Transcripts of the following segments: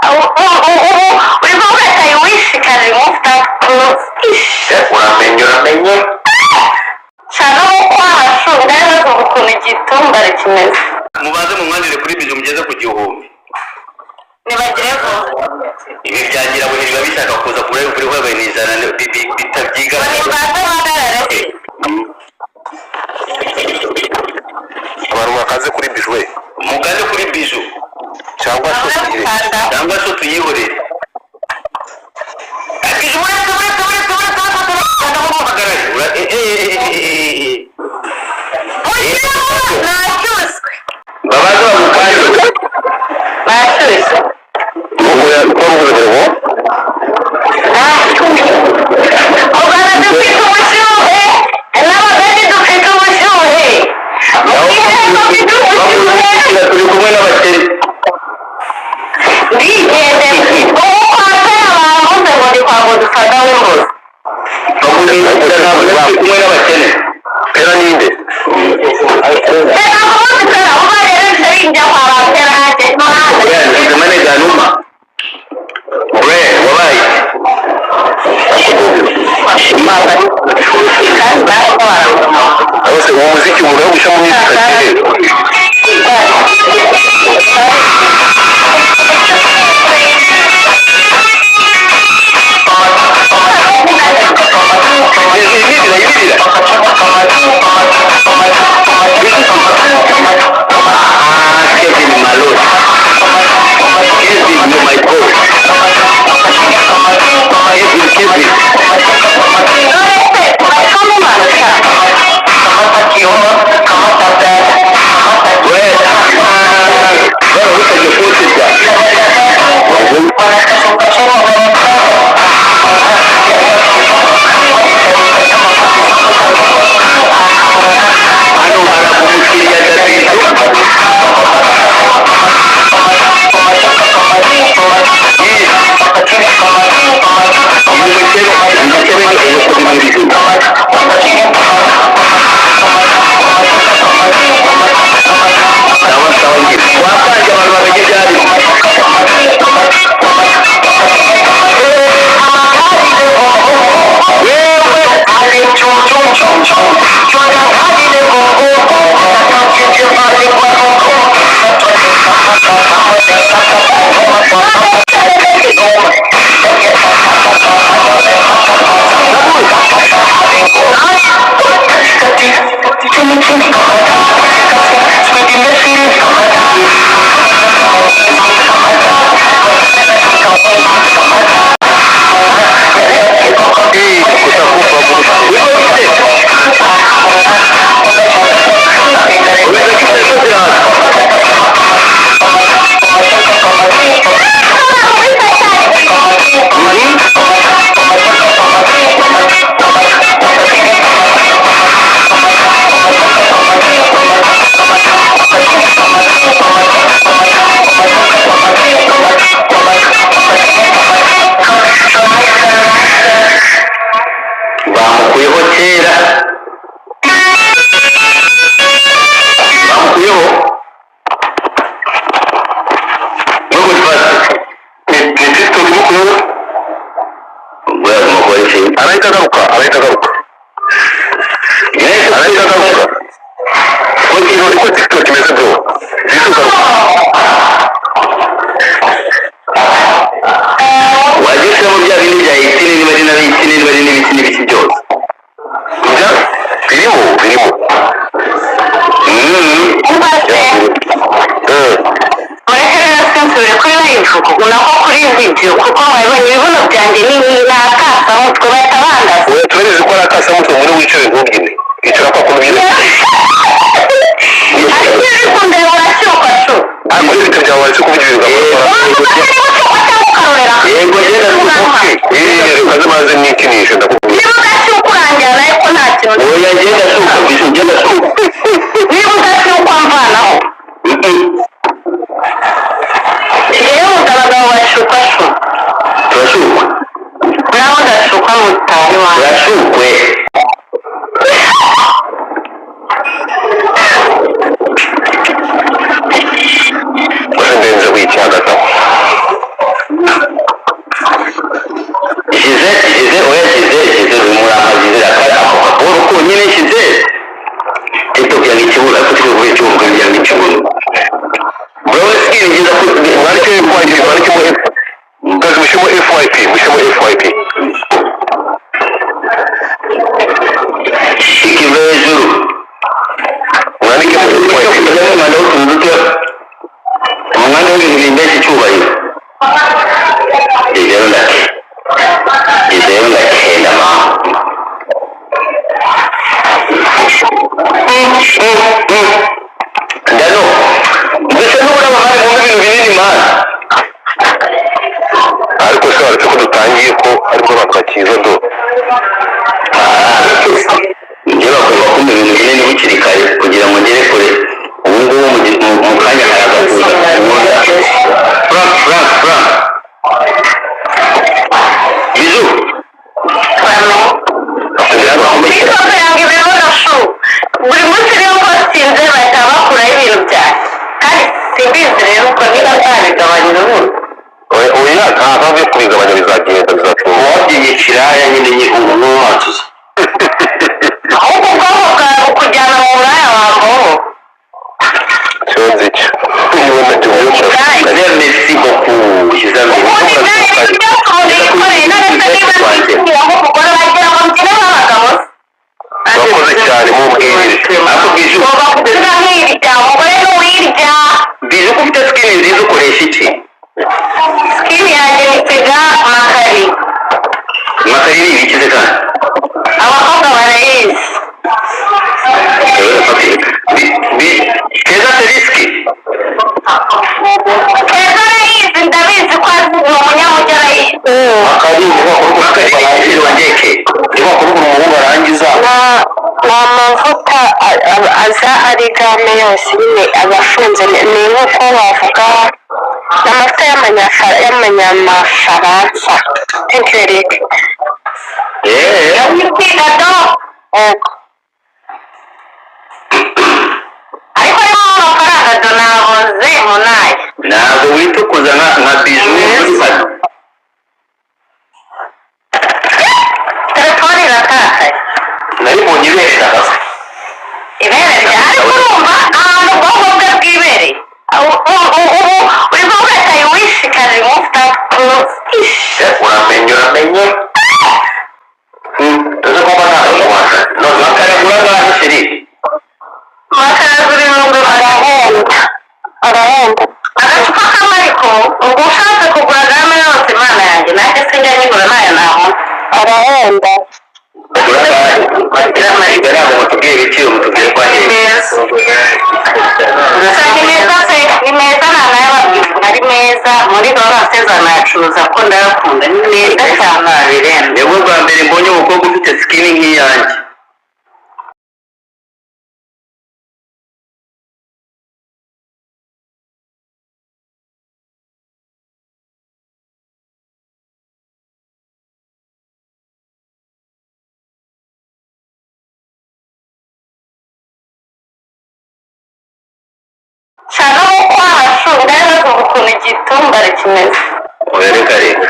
Ubu uri kuvuga ati "I wish can remove that clothes." Ish. Uramenye, uramenye. Shaka gukwaha shu, ndabaza ukuntu igitumbare kimeze. Mubanze mumwandire kuri bizu mugeze ku 1000. Nibagire vuba. Ibi bya nyirabuheri biba bishaka kuza kuri wewe ni 100 bitabyigaragaza. Nimbanze mpagarare se? Abantu bakaze kuri biju we. Mugane kuri biju. Cyangwa se Bamwe tuyire. gukanda. Cyangwa se tuyihorere. Biju, uretse, uretse, uretse, uretse, uretse, uretse, ndamuhamagara. Eh, eh, eh, eh, eh, eh. Mushyiremo, nashyuswe. Babanze bagukandire. Nashyuswe. Waruvuze ngo U Rwanda dufite ubushyuhe, n'abagari dufite ubushyuhe, mubwire ko mfite ubushyuhe. Turi kumwe n'abakene. Ndigendera ubu kwa kera bambuze ngo ndi kwa Godufada w'imbuzi. Bakubwira ntabwo turi kumwe n'abakene. Pera ninde? Reka kubuze pera uba rero njya kwa ba peranje. Ubuzima ganuma bre wabaye. Bose uwo muziki umuntu wo gushyiramo music akiri. Ibirira, ibirira. Ah, Kevin Malone. Kevin, you my boy. Kevin, Kevin. We, ah, wewe utajifunza. Hano hari umukiriya David. Sawa sawa, ngira wapanze abantu bamenye ibyo ari. Utakufa. Bamukuyeho kera, bamukuyeho nubwo twasi. Ni TikTok imukuyeho. Ubwo yaguma kuba ari filime. Arahita agaruka, arahita agaruka, arahita agaruka. Niko TikTok imeze bro, zihita ugaruka. Wajya ushyiramo bya bindi bya itini, niba ari na itini, niba ari n'ibiki n'ibiki byose. Bya birimo, birimo. Eh. Mureke rero sinsubire kuri live nako kuri video, kuko mwabonye ibibuno byanjye ni nakasamutwe, bahita bandaza. Oya, turabizi ko ari akasamutwe. Muri wicare ntubyine, icara kwa kuntu ubyina. Ariko iyo uri kundeba urashyukwa shu. Ariko ibintu byawe waretse kuvuga ibintu. Wumva ko niba ushyukwa cyangwa ukarorera. Yego, genda. Eh, reka nze maze nikinishe, ndakubwira. Niba udashyukwa urangira nawe ko nta kintu. Oya, genda shuka bishu, genda shuka. Niba udashyukwa mvanaho. Rero abagabo bashukwa shu. Turashukwa. Nawe udashukwa mutahe iwawe. Turashukwe. Gusa ndenze wiki hagati aho. Ngeza ku Mwandike FYP, mwandikemo F, guys, mushyiremo FYP, mushyiremo FYP. Ikiva hejuru. Mwandikemo FYP. Umwanda w'utuntu duto, umwanda w'ibintu bindeshya icyubahiro. Izeru ndakenda ma. Ndano mbese n'ubura amahari mu bintu binini mani. Ariko se waretse ko dutangiye, ko aribwo abantu bakiza do? Njye bagomba kumpa ibintu binini bukiri kare kugira ngo ngere kure. Ubu ngubu mu kanya haraza kuza ubundi. Frank, Frank, Frank, bizu. TikTok yange ibibuno shu, buri munsi niyo postinze bahita bakuraho ibintu byanjye, kandi simbizi rero uko niba nzabigabanya ubundi. Oya, oya, nta mpamvu yo kubigabanya, bizagenda, bizatuma. Uwabyigikiraya nyine ubu n'uwansuza. Ahubwo ubwonko bwawe bukujyana mu buraya wambaho. Cyo nzi cyo niba nabyo. Ariya, merci beaucoup. Ubundi ibyo bintu byose umuntu yikoreye, none se niba nzikuraho umugore wagira ngo mbyine nk'abagabo se? Urakoze cyane, mumbwire. Ariko Biju, Ugomba kubyina nk'irya umugore n'uwirya. Biju, ko ufite skin nziza, ukoresha iki? Skin yanjye nisiga makari. Makari ni ibikize kandi? Abakobwa barayizi. Keza Seriski. Keza arayizi, ndabizi ko azi, ni umunyamujyi, arayizi. Makari ni wanjye. Niba kuvuga umuhungu arangiza. Ni amavuta aza ari gamme yose nyine, aba afunze. Ni nk'uko wavuga ni amavuta y'amanyamafaransa. Thank you, Eric. Yego. Ariko arimo amafaranga do nahoze munayi. Ntabwo witukuza nka Biju muri hano. Telefone iratakaye. Naribonye ibere. Ibere rya, ariko urumva ahantu ubwonko bwe bwibereye, ubu uri kuvuga ati "I wish can remove that clothes." Uramenye, uramenye. Tuzi ko mba nta Rwanda none makaragura ngaho sheri. Makaragura 200,000, arahenda, arahenda agacupa kamwe. Ariko ubwo ushatse kugura gamme yose, Imana yanjye, nanjye sinjya nyigura nayo nabona, arahenda. Ntabwo mutubwiye ibiciro, mutubwiye kwa Ni meza. Gusa ni meza pe, ni meza, ntanayababwira ari meza muri dorase zanayacuruza ko ndayakunda, ni meza cyane. Nibwo bwa mbere mbonye umukobwa ufite skin nk'iyanjye. Nshaka ko wahacunga rero ukuntu igitumbare kimeze. Oya, reka reka,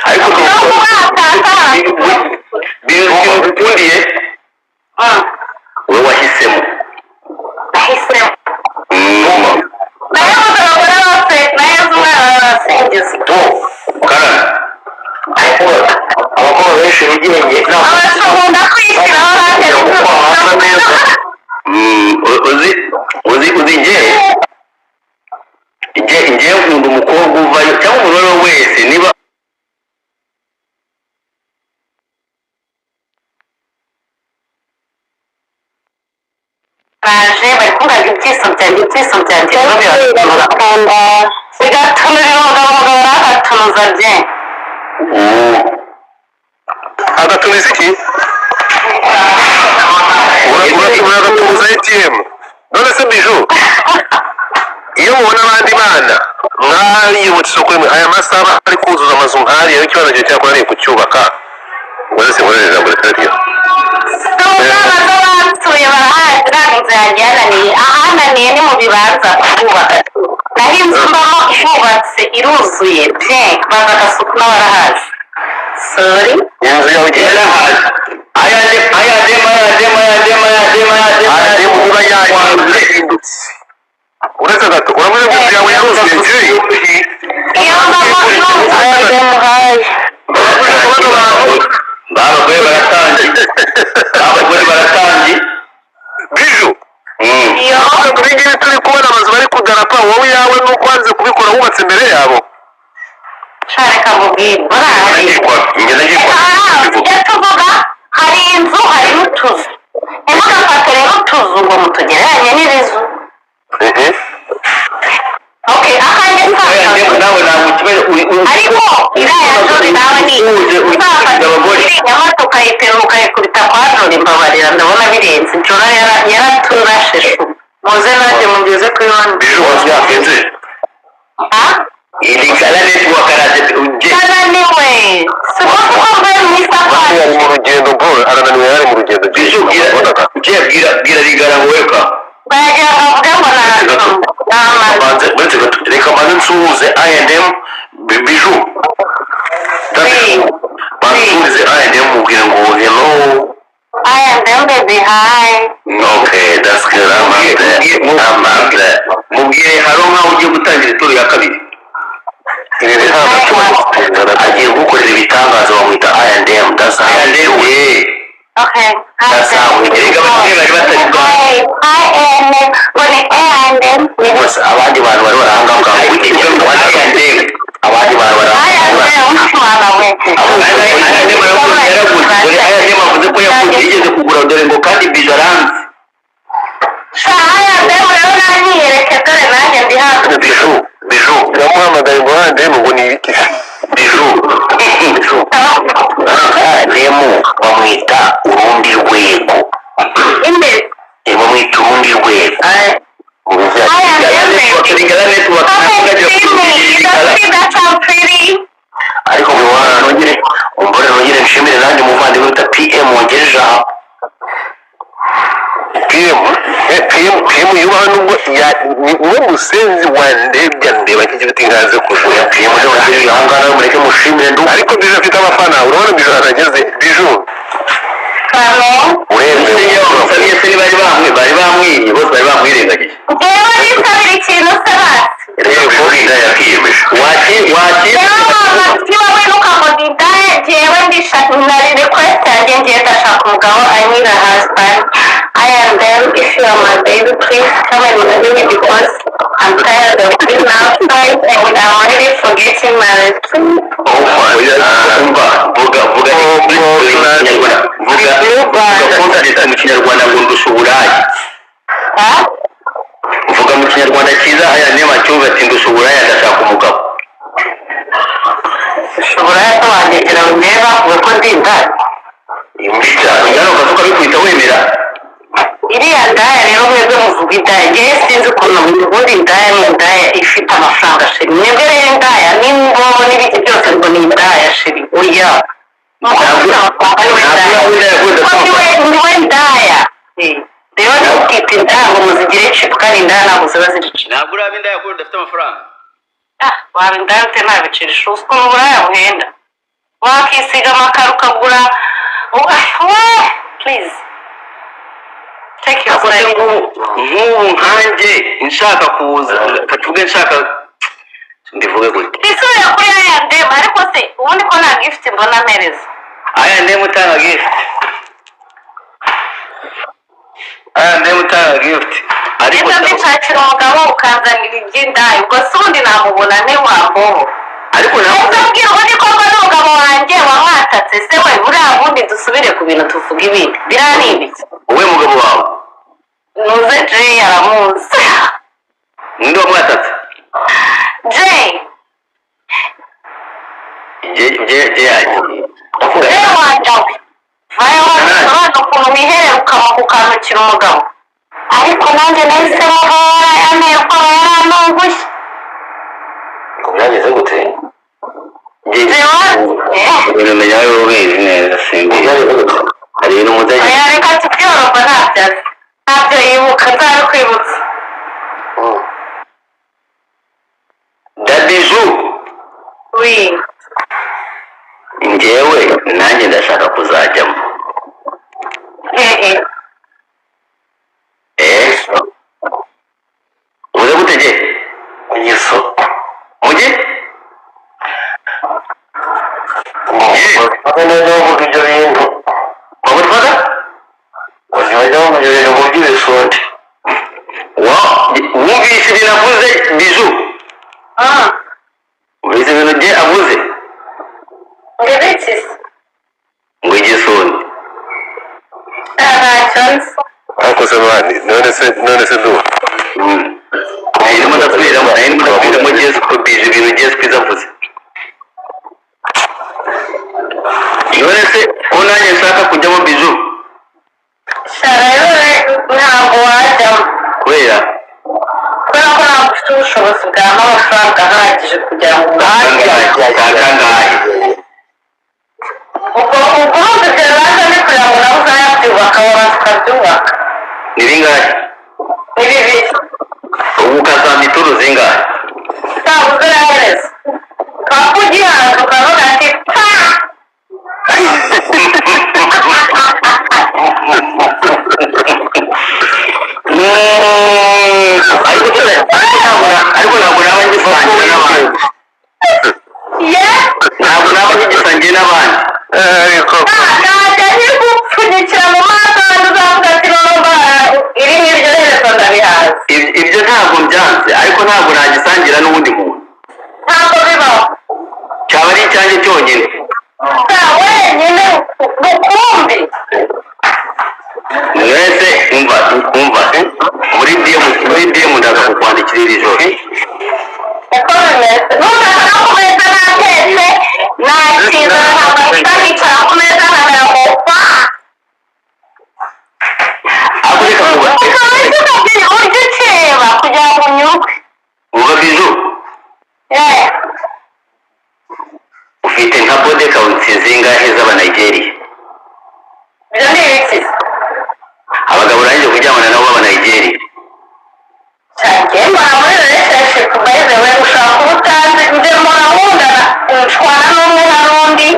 ariko No kuba hatanga. Bintu ukundiye wowe wahisemo. Nahisemo. Nayo abagore bose, nayo umwana barasingiza. Karame. Abakobwa benshi bigenge. Abashobora kwishyiraho nanjye. Uzi njye njye nkunda umukobwa uvayo cyangwa umuntu uwo ari we wese niba Baje bari kumbaza ibyiso byanjye, ibyiso byanjye rero biratunura, bigatunura umugabo, umugabo nawe agatunuza bye. Agatumiza iki? Uragatumiza ATM. None se Biju, iyo mubona abandi bana mwariyubutse isoko rimwe, aya masaha bari kuzuza amazu nk'ariya, ariko ikibazo gihe cyakunaniye kucyubaka, wese nkorera ijambo ritari ryo. Umwana zo bansuye barahazi, ntabwo inzu yanjye yananiye. Ahananiye ni mu bibanza kubaka, naho inzu mbamo ihubatse iruzuye bye, baza agasuku n'abarahazi, sori. Inzu yawe igiye yarahaje ayadema, ayadema, ayadema, ayadema, ayadema. Ayadema uba yaje. Uretse gato, uravuze ngo inzu yawe yaruzuye, Jay? Iyo mbamo iruzuye. Uravuze ngo bano bantu Abagore baratangiye, abagore baratangiye. Biju, Iyo. uravuze ngo ibi ngibi turi kubona, amazu bari kudarapa, wowe iyawe nuko wanze kubikora, wubatse imbere yabo. Reka mubwire, murahari. Ngenda ngikwa. Aha tujya tuvuga hari inzu, hari n'utuzu. Ntimugafate rero utuzu ngo mutugereranye n'ibizu. Okay, akanjye nsanzwe. Nawe ntabwo ikibazo. Ariko iriya jori nawe ni uje uzafata abagore. Iri Nyamata ukayiterura ukayikubita kwa Jori, mbabarira, ndabona birenze. Jora yaraturashe shu. Muze nanjye mugeze kuri wani. Biju, wasinze. Ha? Irigara network araje uje. Kananiwe si ko mvuye mu isafari. Yari mu rugendo bro, arananiwe, yari mu rugendo. Biju, bwira uje, bwira, bwira Rigara ngo welcome. Bagira bavuge ngo namaze. Banze, uretse gato, reka mbanze nsuhuze I&M. Biju, bansuhuze I&M, mubwire ngo hello. I am them, baby, hi. Okay, that's good. I'm out there, I'm out there. Mubwire haro nkaho ugiye gutangira ituro ya kabiri. Ibi ntabwo agiye gukorera ibitangaza, bamwita I&M, that's how I&M, yeah. Okay, hi. That's how we Erega abakire bari batari Hi, I am ngo ni A and M. Gusa abandi bantu bari barahanga bwa I&M. Abandi bantu bari I am them, mwana we. I&M yaraguze, yaraguze. Dore I&M avuze ko yaguze, yigeze kugura, dore ngo kandi Biju aranze. Sha, I am them rero nanyiyereke, dore nanjye ndi hano. Biju, Biju yamuhamagaye ngo I&M ngo ni ibiki? Biju, Biju, I&M bamwita urundi rwego. Imbere. Eh, bamwita urundi rwego. Mu bijyanye I am them, baby. Rigara network. Come and see me. You don't see that I'm pretty? Ariko mubona, nongere umbore, nongere nshimire nanjye umuvandimwe wita PM wangejeje aha. PM, PM, PM yubaha, nubwo niwe musenzi wandebye andeba nk'igiti nkaze kujura. PM niwe wangejeje aha ngaha, nawe mureke mushimire ndu. Ariko Biju afite abafana, urabona Biju ahantu ageze, Biju. Kame. Uremewe. Se bari bamwe bari bamwimye, bose bari bamwirengagije. Njyewe nisabira ikintu se basi? Yego, yakiyemeje. Waki waki. Rero mama, niba wibuka ngo ni indaya, njyewe ndishaka na request yanjye, ngiye ndashaka umugabo. I need a husband. I am them. If you are my baby, please come and marry me because I'm tired of being outside and I'm ready for getting married, please. Oh my God. Umva, vuga, vuga mu Kinyarwanda, vuga, vuga confidence mu Kinyarwanda ngo ndusha uburaya. Huh? Vuga mu Kinyarwanda cyiza, aya niyo cyumva, ati ndusha uburaya, ndashaka umugabo. Ushobora kubanegera ndeba bavuga ko ndi indaya. Mbi cyane, njyana ukazuka bikwita wemera. Iriya ndaya rero, mwebwe muvuga indaya, ngewe sinzi ukuntu ubundi indaya ni indaya ifite amafaranga, chéri. Mwebwe rero indaya n'imbobo n'ibiki byose ngo ni indaya, chéri, oya. Umukobwa ufite amafaranga niwe ndaya. Ntabwo indaya akunda. Ko niwe ndaya. Rero ntukite indaya ngo muzigire cheap, kandi indaya ntabwo ziba ziri cheap. Ntabwo uraba indaya kubera udafite amafaranga. Ah, waba indaya ute nta biceri? Uzi ukuntu uburaya buhenda? Wakisiga amakaro ukagura we. Please take your Ako se time. Nk'ubu nkanjye nshaka kuza, katuvuge nshaka mbivuge gutya. Isubira kuri aya ndema, ariko se ubundi ko nta gift mbona mpereza? Aya ndemu utanga gift, aya ndemu utanga gift, ariko Niba mbishakira umugabo ukanzanira iby'indaya, ubwo se ubundi namubona ne wambobo? Ariko nawe Ese mbwira, ubundi ko mbona umugabo wanjye wamwatatse se we? Buriya bundi dusubire ku bintu, tuvuga ibindi, biriya ni ibiki? Wowe mugabo wawe. Nuze Jay aramuzi. Ninde wamwatatse? Jay. Je je je yanjye. Jay wanjye we, vayo wasobanura ukuntu wiherera ukaba ukantukira umugabo, ariko nanjye nahise muhora yanteye ubwoba, yarantunguye. Ngo byageze gute? Jay wanjye. Ibintu menya wowe ubizi neza, simbizi. Byageze gute? Hari ibintu mudage. Oya, reka tubyoroka, ntabyo azi, ntabyo yibuka, nzabikwibutsa. Dabiju. Wi. Njyewe nanjye ndashaka kuzajyamo. Hehe? Eh. Ntabwo bavuga ibyo bintu. Bagutwaza? Ngo ntibajya bavuga ibyo bintu ngo by'ibisundi. Wumvise ibintu avuze, Biju? Wumvise ibintu bye avuze? Ngo ibiki se? Ngo igisundi. Ntacyo nzi. Ariko se man, none se du Narimo ndasubiramo Jessica, Biju, ibintu Jessica avuze. None se ko nanjye nshaka kujyamo, Biju? Sha, rero ntabwo wajyamo. Kubera? Kubera ko ntabwo ufite ubushobozi bwampa amafaranga ahagije kugira ngo Kangahe? Ubwo urumva ibyo bibanza ni kugira ngo nawe uzayabyubaka, wabanza ukabyubaka. Ni bingahe? Ni bibiri. Ubu ukazampa ituru zingahe? Ntabwo uzirahereza paka ugihanze ukavuga ati pa. Ariko ntabwo naba ngisangiye n'abandi. Ye. Ntabwo naba ngisangiye n'abandi. Ariko Ntajya nkigupfunyikira mu maso hanze, uzavuga ati noneho iri ngiryo herezo ndabihaze. Ibyo ntabwo byanze, ariko ntabwo nagisangira n'uwundi muntu. Ntabwo bibaho. Cyaba ari icyanjye cyonyine. Nta wenyine rukumbi. Mwese umva, umva, muri DM ndaza kukwandikira iri joro. Uko bimeze, nushaka no ku meza natetse nakizana, ntabwo ahita nicara ku meza nkamera ngo pa. Ariko reka kuba Ukaba ukabwira urya ukireba kugira ngo unyurwe. Uva, Biju. Eh. Ufite nka body count zingahe z'Abanigeria? Ibyo ni ibiki? Abagabo urangije kuryamana nabo b'Abanigeria. Njye mbona muri relationship, by the way, ushobora kuba utazi, njye mpora nkundana, nshwana n'umwe nka n'undi,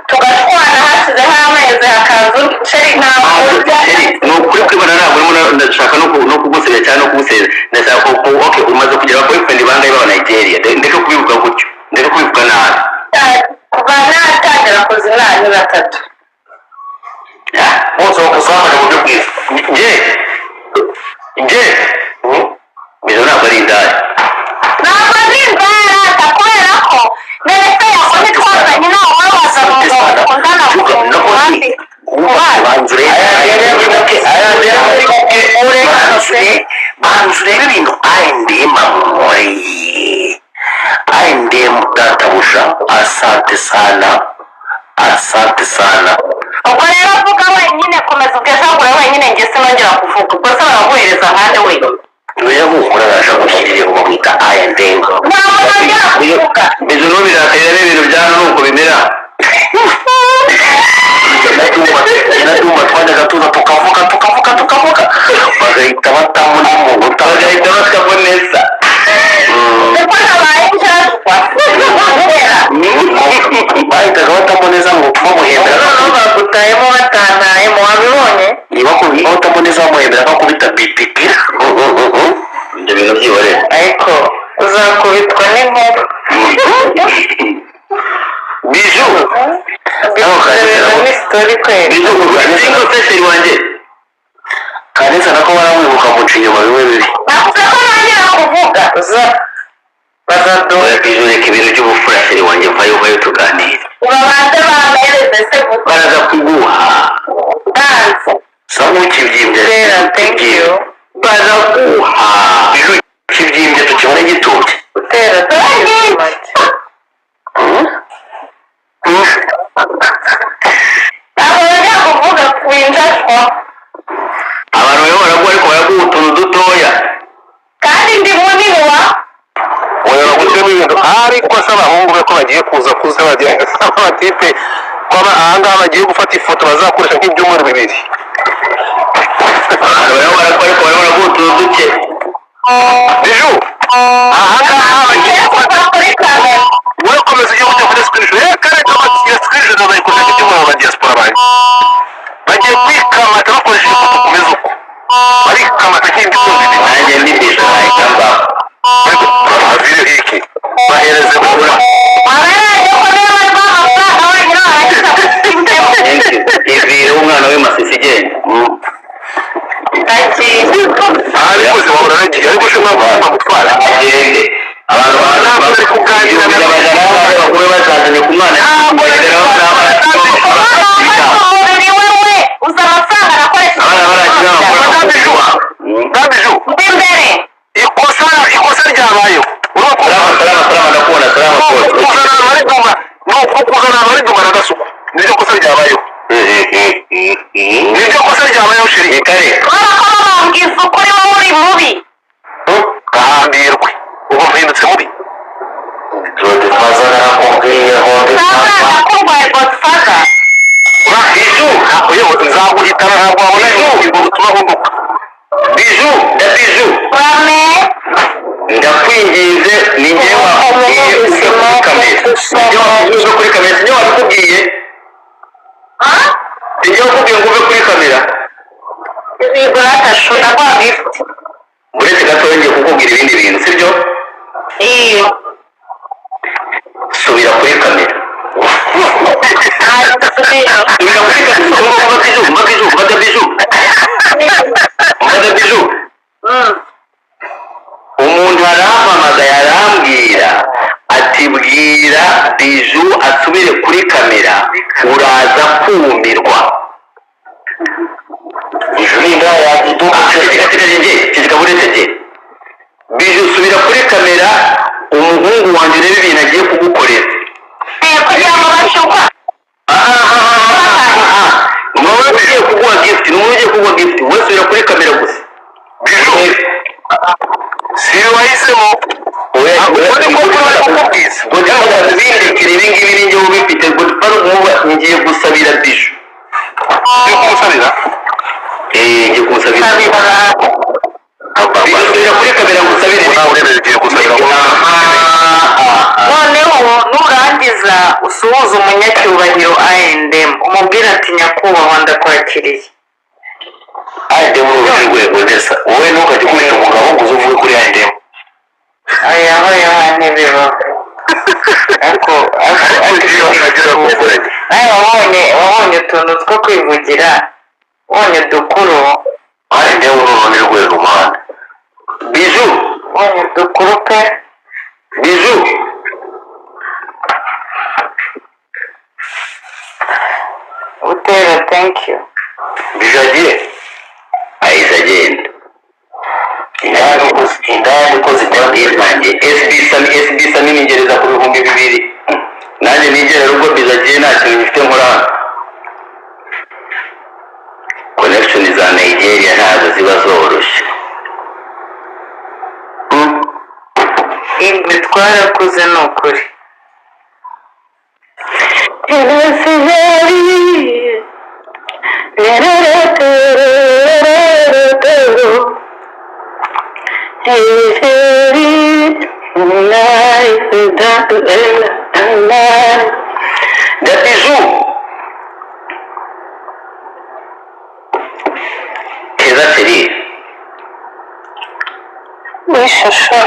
tugashwana hashize nk'amezi hakaza undi. Chéri, ntabwo urya. Chéri, ni ukuri kwibona, ntabwo urimo ndashaka no kugusebya cyangwa no kuguseza. Ndashaka ko, okay, umaze kugera boyfriend bangahe b'Abanigeria? Ndeke kubivuga gutyo, ndeke kubivuga nabi. Kuva natangira kuzina ni batatu. Ah, bose bakusambanya mu buryo bwiza. Nge Bizo ntabwo ari indaya. Ntabwo ari indaya, kubera ko ndetse yakoze twazanye nawe wazana umugabo mukundana mu bandi. Banza urebe ibintu I&M ankoreye. I&M, databuja, asante sana, asante sana. Ubwo rero avuga wenyine, komeza ubwejagure wenyine, njye sinongera kuvuga. Ubwo se baraguhereza nkande wenyine? Niwe yamuhura araje gushyirira ngo bamwita I&M. Ntabwo nongera kuvuga. Bizo, ntubirakarira, n'ibintu bya hano nuko bimera. Na Dumba twajyaga tuza tukavuga, tukavuga, tukavuga, bagahita batamo n'umuntu. Bagahita bataboneza. Kuko nabaye injangwa kubera Bahitaga bataboneza ngo bamuhembera. Noneho bagutayemo batantayemo, wabibonye? Niba bataboneza bamuhembera bakubita bipipira. Ibyo bintu byihorere. Ariko uzakubitwa n'inkuba. Biju. Ibintu ni story kweli. Biju, single se, chéri wanjye? Kaneza nako baramwibuka, muca inyuma bimwe bibi. Navuze ko nongera kuvuga. Uza bazaduha. Oya Biju, reka ibintu by'ubupfura, chéri wanjye, vayo, vayo tuganire. Babanze bampereze se gusa. Baraza kuguha. Danse. Sa nk'ukibyimbye. Tera, thank you. Baraguha. Biju kibyimbye tukibone gitubye. Tera, thank you so much. Ntabwo nongera kuvuga ku injangwa. Abantu barimo baraguha, ariko baraguha utuntu dutoya. Kandi ndi munini wa. Oya, bagushyiramo ibintu, ariko se abahungu be ko bagiye kuza kuza bagiye abatipe ko ahangaha bagiye gufata ifoto bazakoresha nk'ibyumweru 2. Abantu barimo baraguha, ariko barimo baraguha utuntu duke. Biju, ahangaha bagiye Ngiye gufata kuva kuri kamera. Wowe komeza ujye ujya kuri screenshot, reka reka, iyo screenshot bazayikoresha nk'ibyumweru. Aba diaspora banjye bagiye kwikamata bakoresheje ifoto, kumeze uko barikamata nk'ibyumweru 2. Nanjye ndi Biju nahita mbaho. Bavire iki bahereze bura. Abarajya ko niba barimo amafaranga wenyine barangiza. Reka reka. Kubera ko bambwiza ukuri, wowe uri mubi. Gahambirwe, ubu mpindutse mubi. Godfather, narakubwiye ngo Ntabwo ndakurwaye, Godfather. Biju. Yewe, nzaguhitana, ntabwo wabona urukingo rutuma ahunduka. Biju da Biju. Urame. Ndakwinginze, ni njye wakubwiye uve kuri kamera, ni njye wakubwiye uve kuri kamera, si njye wabikubwiye, si njye wakubwiye ngo uve kuri kamera. Iguratashu, ndaguha gift. Uretse gato, ngiye kukubwira ibindi bintu, sibyo? Iyo. Subira kuri kamera, subira kuri kamera. Umva Biju, umva Biju, umva Biju, umva Biju. Umuntu arampamagaye, arambwira ati: "Bwira Biju asubire kuri kamera, uraza kumirwa." Ijuru indaya yagiduka. Ceceka, buretse jye. Biju, subira kuri kamera, umuhungu wanjye, urebe ibintu agiye kugukorera. Kugira ngo bashukwa. Ni wowe ugiye kuguha gift, ni wowe ugiye kuguha gift. Wowe subira kuri kamera gusa. Biju, si wahisemo. Ubwo ni bwo bari kukubwiza. Godfather, bindekere ibi ngibi, ni njye ubifite. Godfather, umuba ngiye gusabira Biju. Ugiye kumusabira? Eh, ngiye kumusabira. Biju, subira kuri kamera ngusabire. Nawe urebeye ugiye gusabira ngo Noneho nurangiza usuhuze umunyacyubahiro A&M, umubwire ati: "Nyakubahwa, ndakwakiriye." A&M ni urundi rwego ndesa. Wowe ntukajye ukubita umugabo ngo uze uvuge kuri A&M. Oya, oya, ntibibaho, ariko nawe wabonye utuntu two kwivugira, wabonye udukuru. A&M ni urundi rwego, muhanda. Biju. Wabonye udukuru pe. Biju. Butera, thank you. Biju agiye. Ahise agenda. Indaya niko zikora. Nanjye SB Sami, SB Sami, ningereza ku 2000, nanjye nigerera. Ubwo Biju agiye, nta kintu gifite nkora hano. Connection za Nigeria ntabwo ziba zoroshye. Ingwe, twarakuze, ni ukuri. Da Biju. Keza chérie. Wishusho.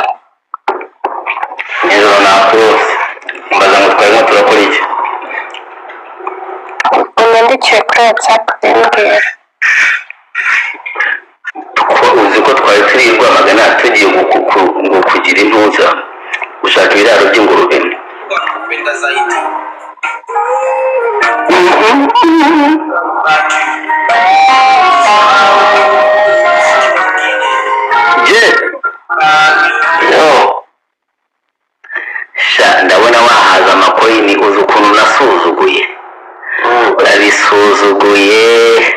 Nijoro nakurose, mbaza ngo twarimo turakora iki? Unyandikiye kuri WhatsApp bimbwira. Uzi ko twari turi i Rwamagana, tugiye ngo kugira intuza, gushaka ibiraro by'ingurube. Kupenda zaidi. Je yo sha, ndabona wahaza amakoyini. Uzi ukuntu nasuzuguye? Urabisuzuguye.